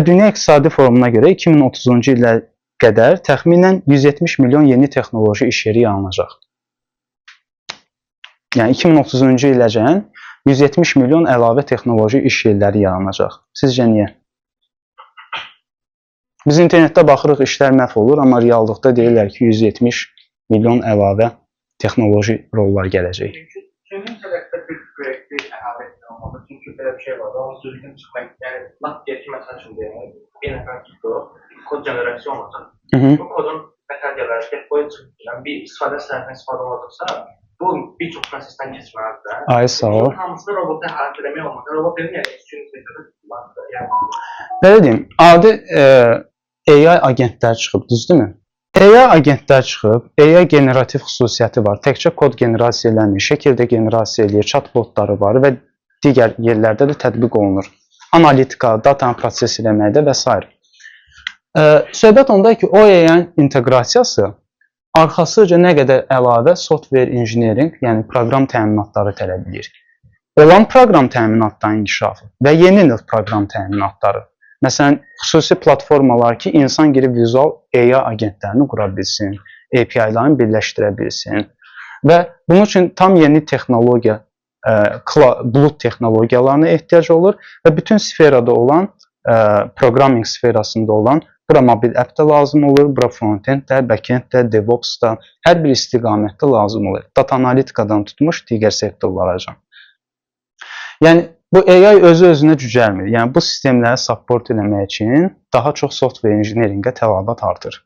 Və Dünya İqtisadi Forumuna görə 2030-cu ilə qədər təxminən 170 milyon yeni texnoloji iş yeri yaranacaq. Yəni 2030-cu iləcən 170 milyon əlavə texnoloji iş yerləri yaranacaq. Sizcə niyə? Biz internetdə baxırıq, işlər məhv olur, amma reallıqda deyirlər ki, 170 milyon əlavə texnoloji rollar gələcək. Çünki süni intellektdə bir proyekti əlavə etmək olmalı. Çünki belə bir şey var. Onun düzgün çıxmaq, yəni lap deyək ki, məsəl üçün deyək, bir nəfər tutduq, kod generasiya olacaq. Bu kodun metodları deploy çıxıb, bir istifadə səhifəsindən istifadə olacaqsa, bu bir çox prosesdən keçməlidir. Ay, sağ ol. Bunun hamısını robota əhatə eləmək olmaz. Robot dedim, yəni süni intellektdə kullanılır. Yəni Belə deyim, adi AI agentlər çıxıb, düzdürmü? AI agentlər çıxıb, AI generativ xüsusiyyəti var. Təkcə kod generasiya eləmir, şəkil də generasiya eləyir, chatbotları var və digər yerlərdə də tətbiq olunur. Analitika, datanı proses eləməkdə və s. Söhbət onda ki, o AI-nin inteqrasiyası arxasıca nə qədər əlavə software engineering, yəni proqram təminatları tələb edir. Olan proqram təminatlarının inkişafı və yeni növ proqram təminatları. Məsələn, xüsusi platformalar ki, insan girib vizual AI agentlərini qura bilsin, API-larını birləşdirə bilsin. Və bunun üçün tam yeni texnologiya, bulut texnologiyalarına ehtiyac olur və bütün sferada olan, programming sferasında olan bura mobil app də lazım olur, bura frontend də, backend də, DevOps da, hər bir istiqamətdə lazım olur. Data analitikadan tutmuş digər sektorlaracan. Yəni bu AI özü özünə cücərmir. Yəni bu sistemləri support eləmək üçün daha çox software engineering-ə tələbat artır.